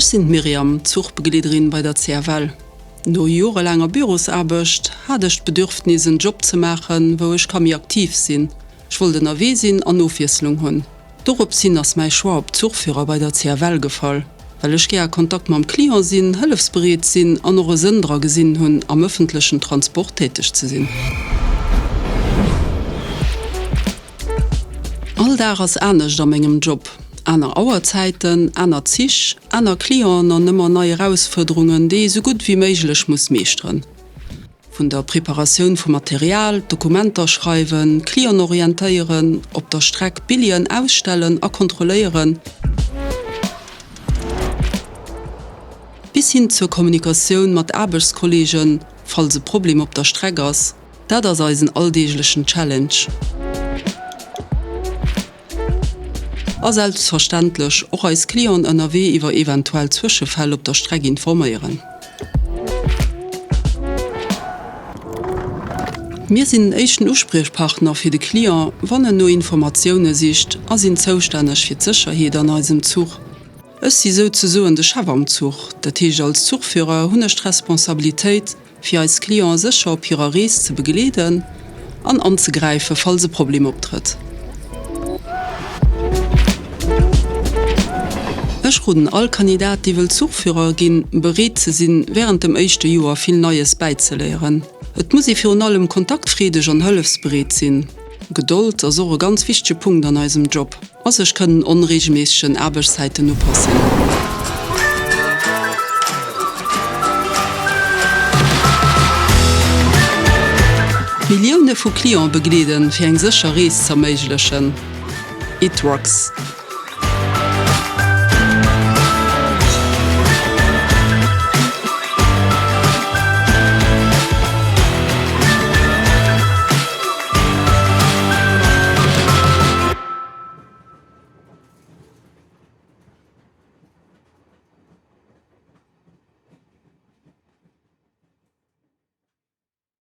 Ech sinn d'Myriam, Zuchbegleederin bei der CFL. No jorelaanger Bürosaarbecht hat ech d'Bedürfnis en Job ze maachen, wou ech ka méi aktiv sinn. Ech wollt ënnerwee sinn an Ofwiesslung hunn. Dorops hin ass mäi Choix op Zuchführer bei der CFL gefall, well ech gär a Kontakt mam Client sinn, hëllefsbereet sinn an och e Sënn dra gesinn hunn, am ëffentlechen Transport täteg ze sinn. All Dag ass anescht a mengem Job. Aner Auerzäiten, aner Zich, aner Clienten an ëmmer nei Erausfuerderungen, déi ee sou gutt wéi méiglech muss meeschteren. Vun der Preparatioun vum Material, Dokumenter schreiwen, Clienten orientéieren, op der Streck Billien ausstellen a kontrolléieren, bis hin zur Kommunikatioun mat Aarbechtskolleegen, falls e Problem op der Streck ass. Dat ass eisen alldeeglechen Challenge. A selbstverständlech och eis Clienten ënnerwee iwwer eventuell Zwëschefäll op der Streck informéieren. Mir sinn den éischten Uspriechpartner fir de Client, wann en no Informatioune sicht a sinn zoustänneg fir d'Sécherheet an eisem Zuch. Ech si souzesoen de Chef am Zuch, dat heescht als Zuchführer hunn ech d'Responsabilitéit, fir eis Clienten sécher op hirer Rees ze begleeden an anzegräife falls e Problem optrëtt. Ech roden all Kandidat dee wëll Zuchführer ginn, bereet ze sinn während dem éischte Joer vill Neies bäizeléieren. Et muss ee virun allem kontaktfreedeg an hëllefsbereet sinn. Gedold ass och e ganz wichtege Punkt an eisem Job. A sech kënnen onreegelméissegen Aarbechtszäiten upassen. Millioune vu Cliente begleeden, fir eng sécher Rees z'erméiglechen. It rocks!